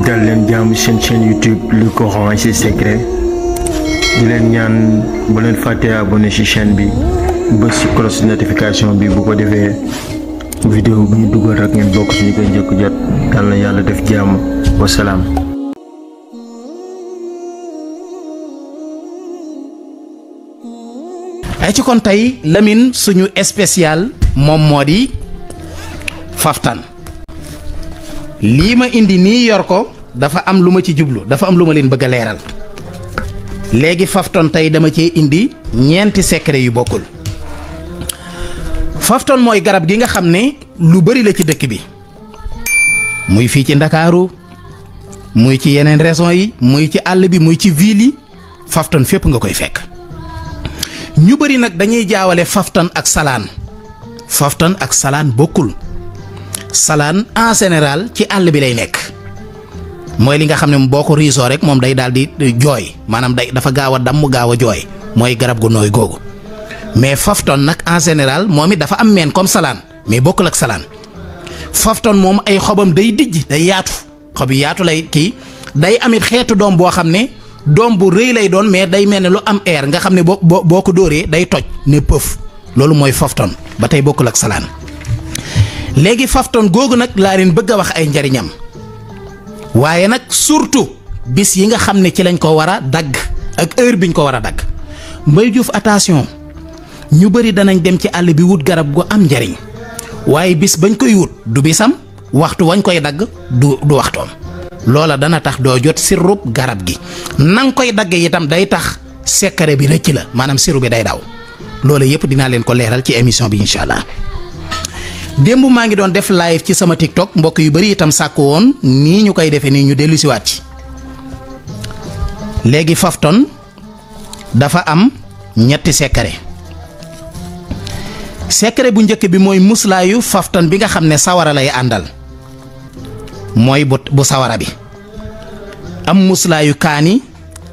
dal leen jàmm seen chaîne YouTube Le Coran et ses secrets di leen ñaan bu leen fàtte abonné ci chaîne bi bës ci cloche notification bi bu ko defee vidéo bu ñu dugal rek ngeen bokk ci ñu koy njëkk jot yal na yàlla def jàmm wasalaam. ay ci kon tey Lamine suñu spécial moom moo di Faftan lii ma indi nii yor ko dafa am lu ma ci jublu dafa am lu ma leen bëgg a leeral léegi Faftan tey dama cee indi ñeenti secret yu bokkul. Faftan mooy garab gi nga xam ne lu bari la ci dëkk bi muy fii ci Ndakaaru muy ci yeneen régions yi muy ci àll bi muy ci ville yi Faftan fépp nga koy fekk. ñu bari nag dañuy jaawale Faftan ak salaan Faftan ak salaan bokkul salaan en général ci àll bi lay nekk mooy li nga xam ne boo ko riisoo rek moom day daal di jooy maanaam dafa gaaw a damm gaaw a jooy mooy garab gu nooy googu mais Faftan nag en général moom it dafa am meen comme salaan mais bokkul ak salaan Faftan moom ay xobam day dijj day yaatu xob yi yaatu lay kii day amit xeetu doom boo xam ne doom bu rëy lay doon mais day mel ne lu am air nga xam ne boo ko dóoree day toj ne pëf loolu mooy Faftan ba tey bokkul ak salaan léegi Faftan googu nag laa leen bëgg a wax ay njariñam waaye nag surtout bis yi nga xam ne ci lañ ko war a dagg ak heure biñ ko war a dagg Mbaye Diouf attention ñu bari danañ dem ci àll bi wut garab gu am njariñ waaye bis bañ koy wut du bisam waxtu wañ koy dagg du waxtoom loola dana tax doo jot sirub garab gi nang koy dagg itam day tax secret bi rëcc la maanaam siru bi day daw loola yëpp dinaa leen ko leeral ci émission bi incha allah. démb maa ngi doon def live ci sama TikTok mbokk yu bari itam sàkku woon nii ñu koy defee nii ñu dellu si waat ci léegi Faftan dafa am ñetti secret bu njëkk bi mooy muslaayu Faftan bi nga xam ne sawara lay àndal mooy bu sawara bi am muslaayu kaani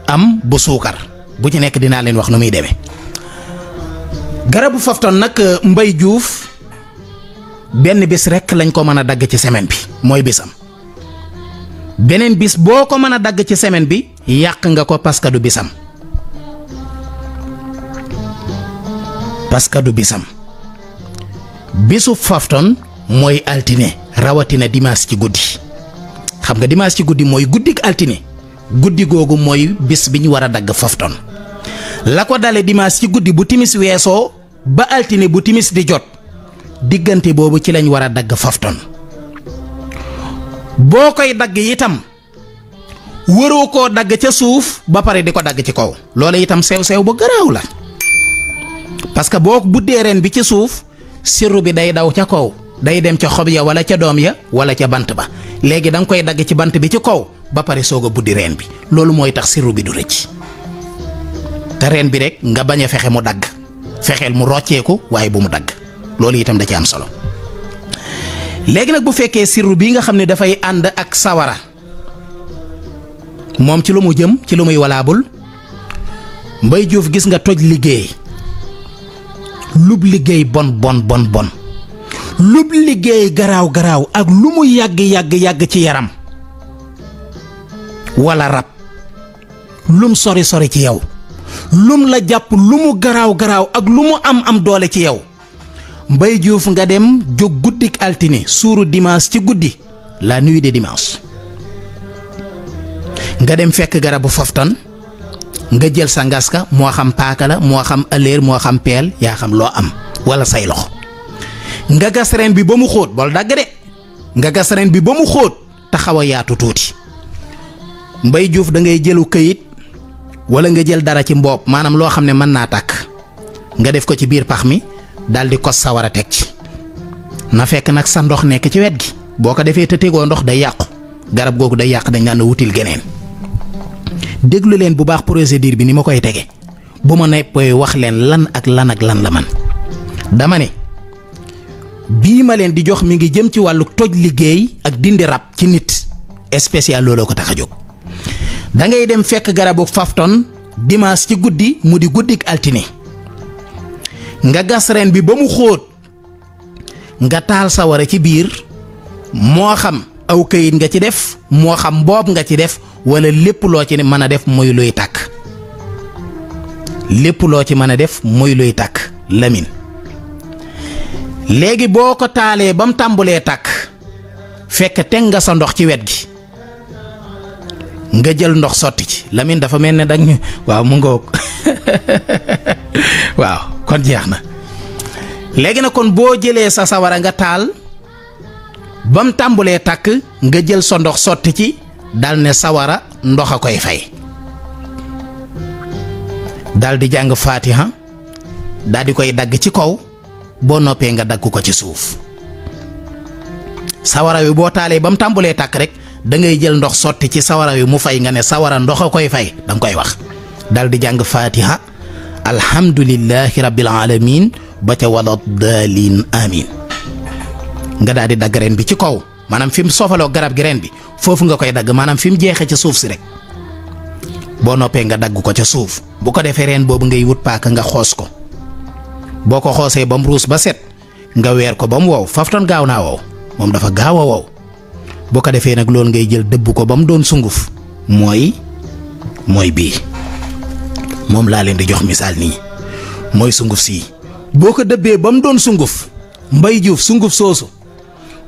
am bu suukar bu ci nekk dinaa leen wax nu muy demee garabu Faftan nag Mbaye Diouf benn bis rekk lañ ko mën a dagg ci semaine bi mooy bisam beneen bis boo ko mën a dagg ci semaine bi yàq nga ko parce que du bisam bisu Faftan mooy altine rawatina dimanche ci guddi xam nga dimanche ci guddi mooy guddik altine guddi googu mooy bis bi ñu war a dagg Faftan la ko dale dimanche ci guddi bu timis weesoo ba altine bu timis di jot diggante boobu ci lañ war a dagg Faftan boo koy dagg itam waroo koo dagg ca suuf ba pare di ko dagg ci kaw loola itam sew bu garaaw la parce que boo buddee reen bi ci suuf siru bi day daw ca kaw day dem ca xob ya wala ca doom ya wala ca bant ba léegi da nga koy dagg ci bant bi ci kaw ba pare soog a buddi reen bi loolu mooy tax siru bi du rëcc te reen bi rek nga bañ a fexe mu dagg fexeel mu rocceeku waaye bu mu dagg loolu itam da ci am solo léegi nag bu fekkee siru bii nga xam ne dafay ànd ak sawara moom ci lu mu jëm ci lu muy walaabul Mbaye Diouf gis nga toj liggéey lub liggéey bon lub liggéey garaaw ak lu mu yàgg ci yaram wala rab lum sori ci yow lum la jàpp lu mu garaaw ak lu mu am doole ci yow Mbaye Diouf nga dem jóg guddik altine suuru dimanche ci guddi la nuit de dimanche nga dem fekk garabu Faftan nga jël sa ngaska moo xam paaka la moo xam ëlléer moo xam peel yaa xam loo am wala say loxo nga gas reen bi ba mu xóot bol dagg de nga gas reen bi ba mu xóot te xaw a yaatu tuuti Mbaye Diouf da ngay jëlu këyit wala nga jël dara ci mboob maanaam loo xam ne mën naa tàkk nga def ko ci biir pax mi daal di kos sawara teg ci na fekk nag sa ndox nekk ci wet gi boo ko defee te tegoo ndox day yàqu garab googu day yàq dañ naan wutil geneen déglu leen bu baax procédure bi ni ma koy tege bu ma neppee wax leen lan la man dama ne bii ma leen di jox mi ngi jëm ci wàllu toj liggéey ak dindi rab ci nit spécial looloo ko tax a jóg da ngay dem fekk garabu Faftan dimanche ci guddi mu di guddik altine nga gas reen bi ba mu xóot nga taal sawara ci biir moo xam aw këyit nga ci def moo xam boob nga ci def wala lépp loo ci mën a def muy luy tàkk lépp loo ci mën a def muy luy tàkk Lamine léegi boo ko taalee ba mu tàmbulee tàkk fekk teg nga sa ndox ci wet gi nga jël ndox sotti ci Lamine dafa mel ne dañ waaw mu ngoog waaw kon jeex na léegi nag kon boo jëlee sa sawara nga taal ba mu tàmbulee tàkk nga jël sa ndox sotti ci dal ne sawara ndox a koy fay dal di jàng Fatiha dal di koy dagg ci kaw boo noppee nga dagg ko ci suuf sawara wi boo taalee ba mu tàmbulee tàkk rek da ngay jël ndox sotti ci sawara wi mu fay nga ne sawara ndox a koy fay da nga koy wax dal di jàng Fatiha alhamdulillahi rabbil alamin ba ca wala daalin amin nga daal di dagg reen bi ci kaw maanaam fi mu soofaloo garab gi reen bi foofu nga koy dagg maanaam fi mu jeexee ci suuf si rek boo noppee nga dagg ko ca suuf bu ko defee reen boobu ngay wut paaka nga xoos ko boo ko xoosee ba mu ruus ba set nga weer ko ba mu wow faftoon gaaw naa wow moom dafa gaaw a wow boo ko defee nag loolu ngay jël dëbb ko ba mu doon sunguf mooy bii moom laa leen di jox misaal nii mooy sunguf sii boo ko dëbbee ba mu doon sunguf Mbaye Diouf sunguf soosu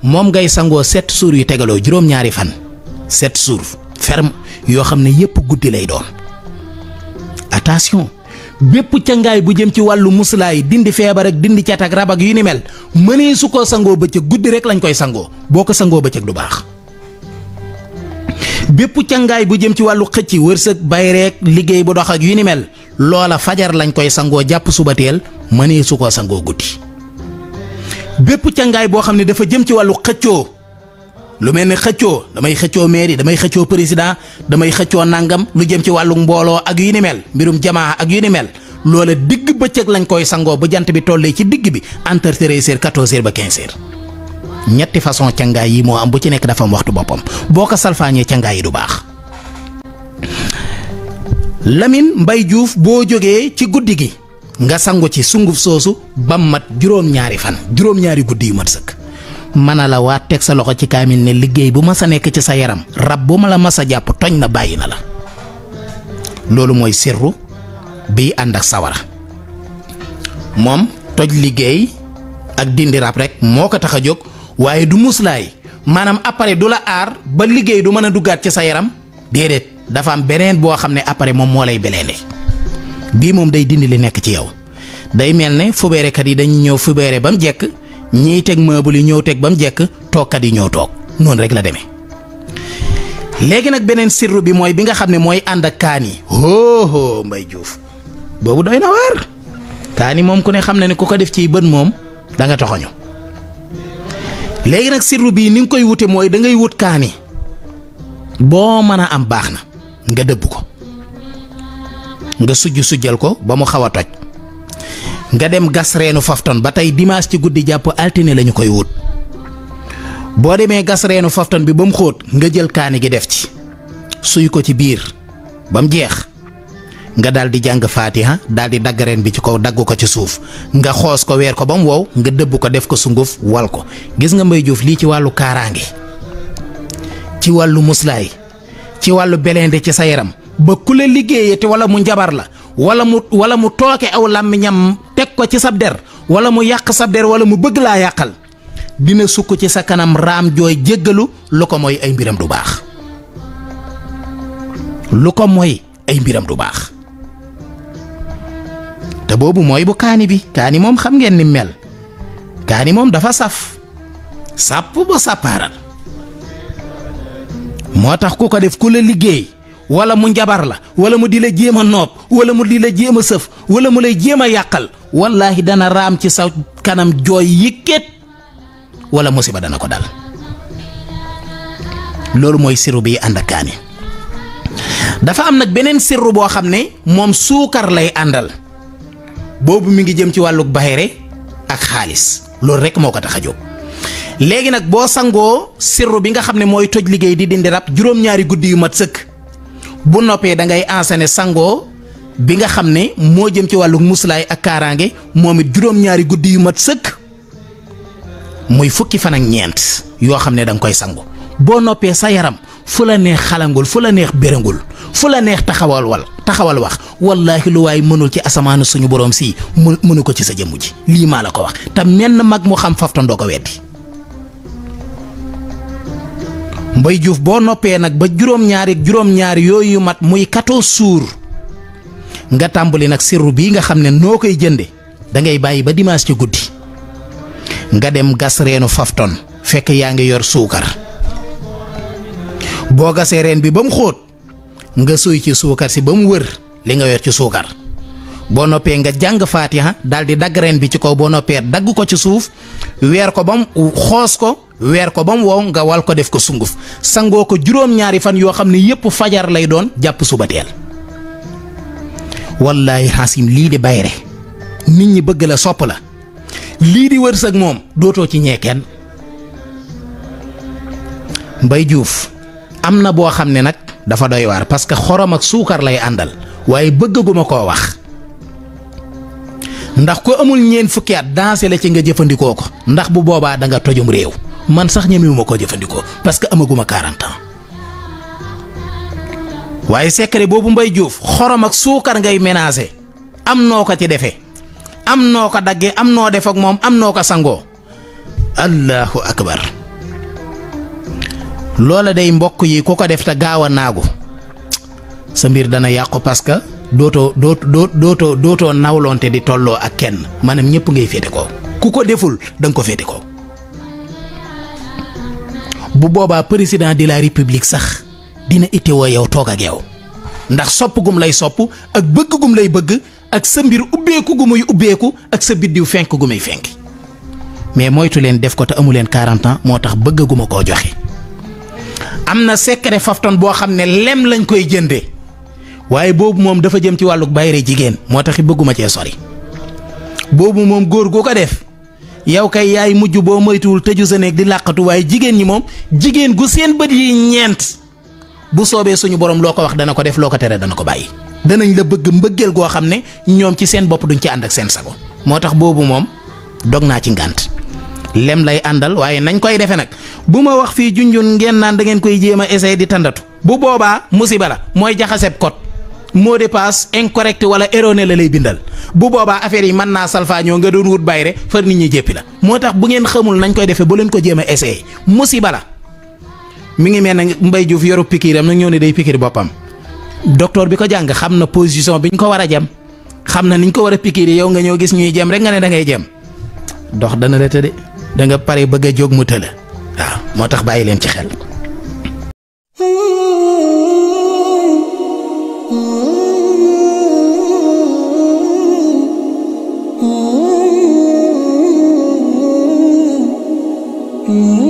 moom ngay sangoo 7 jours yu tegaloo juróom-ñaari fan 7 jours ferme yoo xam ne yépp guddi lay doon attention bépp cangaay bu jëm ci wàllu muslaay dindi feebar ak dindi cat ak rab ak yu ni mel mënee su ko sangoo bëccëg guddi rek lañ koy sangoo boo ko sangoo bëccëg du baax bépp cangaay bu jëm ci wàllu xëcc wërsëg bay rek liggéey bu dox ak yu ni mel loola fajar lañ koy sangoo jàpp suba teel mënee su ko sangoo guddi bépp cangaay boo xam ne dafa jëm ci wàllu xëccoo lu mel ni xëccoo damay xëccoo mairie damay xëccoo président damay xëccoo nangam lu jëm ci wàllu mbooloo ak yu ni mel mbirum jamaa ak yu ni mel loola digg bëccëg lañ koy sangoo bu jant bi tollee ci digg bi entre 13h 14h ba 15h ñetti façon cangaay yi moo am bu ci nekk dafa am waxtu boppam boo ko salfaañee cangaay yi du baax. Lamine Mbaye Diouf boo jógee ci guddi gi nga sangu ci sunguf soosu ba mat juróom-ñaari fan juróom-ñaari guddi yu mat sëkk mën a la waat teg sa loxo ci kaamil ne liggéey bu mas a nekk ci sa yaram rab bu ma la mas a jàpp toñ na bàyyi na la loolu mooy sirru bii ànd ak sawara moom toj liggéey ak dindi rab rek moo ko tax a jóg waaye du muslaay maanaam après du la aar ba liggéey du mën a duggaat ci sa yaram déedéet dafa am beneen boo xam ne après moom moo lay beleende bii moom day dindi li nekk ci yow day mel ne fubeerekat yi dañuy ñëw fubeere ba mu jekk ñiy teg meuble yi ñëw teg ba mu jekk toogkat yi ñëw toog noonu rek la demee. léegi nag beneen sirru bi mooy bi nga xam ne mooy ànd ak kaani hoo Mbaye Diouf boobu doy na waar kaani moom ku ne xam na ne ku ko def ci bët moom da nga toxoñu léegi nag sirru bii ni nga koy wute mooy da ngay wut kaani boo mën a am baax na nga dëbb ko nga sujjal ko ba mu xaw a toj nga dem gas reenu fafton ba tey dimanche ci guddi jàpp altine lañu koy wut boo demee gas reenu fafton bi ba mu xóot nga jël kaani gi def ci suy ko ci biir ba mu jeex nga daal di jàng Fatiha daal di dagg reen bi ci kaw dagg ko ci suuf nga xoos ko weer ko ba mu wow nga dëbb ko def ko sunguf wal ko gis nga Mbaye Diouf lii ci wàllu kaaraange ci wàllu muslaay ci wàllu belende ci sa yaram ba ku la liggéeyee te wala mu njabar la wala mu tooke aw làmmiñam teg ko ci sab der wala mu yàq sab der wala mu bëgg laa yàqal dina sukk ci sa kanam raam jooy jéggalu lu ko mooy ay mbiram du baax lu ko mooy ay mbiram du baax te boobu mooy bu kaani bi kaani moom xam ngeen ni mel kaani moom dafa saf sàpp ba sàppaaral moo tax ku ko def ku la liggéey wala mu njabar la wala mu di la jéem a noob wala mu di la jéem a sëf wala mu lay jéem a yàqal wallaahi dana raam ci sa kanam jooy yëkkat wala musiba dana ko dal loolu mooy sirru bi ànd ak kaani dafa am nag beneen sirru boo xam ne moom suukar lay àndal boobu mi ngi jëm ci wàlluk bayre ak xaalis loolu rek moo ko tax a jóg léegi nag boo sangoo sirru bi nga xam ne mooy toj liggéey di dindi rab juróom-ñaari guddi yu mat sëkk bu noppee da ngay enseigner sangoo bi nga xam ne moo jëm ci wàllu muslaay ak kaaraange moom it juróom-ñaari guddi yu mat sëkk muy fukki fan ak ñeent yoo xam ne da nga koy sangu boo noppee sa yaram fu la neex xalangul fu la neex bérangul fu la neex taxawal wax wallaahi lu waay mënul ci asamaanu suñu borom si mënu ko ci sa jëmm ji lii maa la ko wax te menn mag mu xam Fafton doo ko weddi. Mbaye Diouf boo noppee nag ba juróom-ñaari yooyu mat muy 14 jours nga tàmbali nag sirru bii nga xam ne noo koy jënde da ngay bàyyi ba dimanche ci guddi nga dem gas reenu Fafton fekk yaa ngi yor suukar boo gasee reen bi ba mu xóot nga suy ci suukar si ba mu wër li nga yor ci suukar boo noppee nga jàng faatiha daal di dagg reen bi ci kaw boo noppee dagg ko ci suuf weer ko ba mu xoos ko weer ko ba mu wow nga wal ko def ko sunguf sangoo ko juróom-ñaari fan yoo xam ne yépp fajar lay doon jàpp suba teel wallaahi xasim lii di bayre nit ñi bëgg la sopp la lii di wërsëg moom dootoo ci ñee kenn. Mbaye Diouf am na boo xam ne nag dafa doy waar parce que xorom ak suukar lay àndal waaye bëggaguma koo wax ndax ko amul ñeent fukki at dansé la ci nga jëfandikoo ko ndax bu boobaa da nga tojum réew man sax ñemewuma koo jëfandikoo parce que amaguma 40 ans waaye secret boobu Mbaye Diouf xorom ak suukar ngay ménager am noo ko ci defee am noo ko daggee am noo def ak moom am noo ko sangoo allahu akbar loola day mbokk yi ku ko def te gaaw a naagu sa mbir dana yàqu parce que dootoo nawlonte di tolloo ak kenn maanaam ñëpp ngay féete ko ku ko deful da nga ko féete ko bu boobaa président de la république sax dina itteewoo yow toog ak yow ndax sopp gum lay sopp ak bëgg gum lay bëgg ak sa mbir ubbeeku gu muy ubbeeku ak sa biddiw fenk gu muy fenk mais moytu leen def ko te amu leen 40 ans moo tax bëggaguma koo joxe. am na secret Fafton boo xam ne lem lañ koy jëndee waaye boobu moom dafa jëm ci wàllu bayre jigéen moo tax bëgguma cee sori boobu moom góor gu ko def yow kay yaay mujj boo moytuwul tëju sa néeg di làqatu waaye jigéen ñi moom jigéen gu seen bët yi ñeent bu soobee suñu borom loo ko wax dana ko def loo ko tere dana ko bàyyi danañ la bëgg mbëggeel goo xam ne ñoom ci seen bopp duñ ci ànd ak seen sago moo tax boobu moom dog naa ci ngànt lem lay àndal waaye nañ koy defe nag bu ma wax fii junjun ngeen naan da ngeen koy jéem a essayer di tàndatu bu boobaa musiba la mooy jaxaseb code mot de passe incorrect wala erroné la lay bindal bu boobaa affaire yi mën naa salfaañoo nga doon wut bayre far nit ñi jéppi la moo tax bu ngeen xamul nañ koy defee bu leen ko jéem a essayer musiba la mi ngi mel ne Mbaye Diouf yoru pikiiram nag ñëw ne day pikiir boppam docteur bi ko jàng xam na position biñ ko war a jëm xam na niñ ko war a pikiir yow nga ñëw gis ñuy jëm rek nga ne da ngay jëm dox dana la tëdde da nga pare bëgg a jóg mu tëla waaw moo tax bàyyi leen ci xel. Mm-hmm.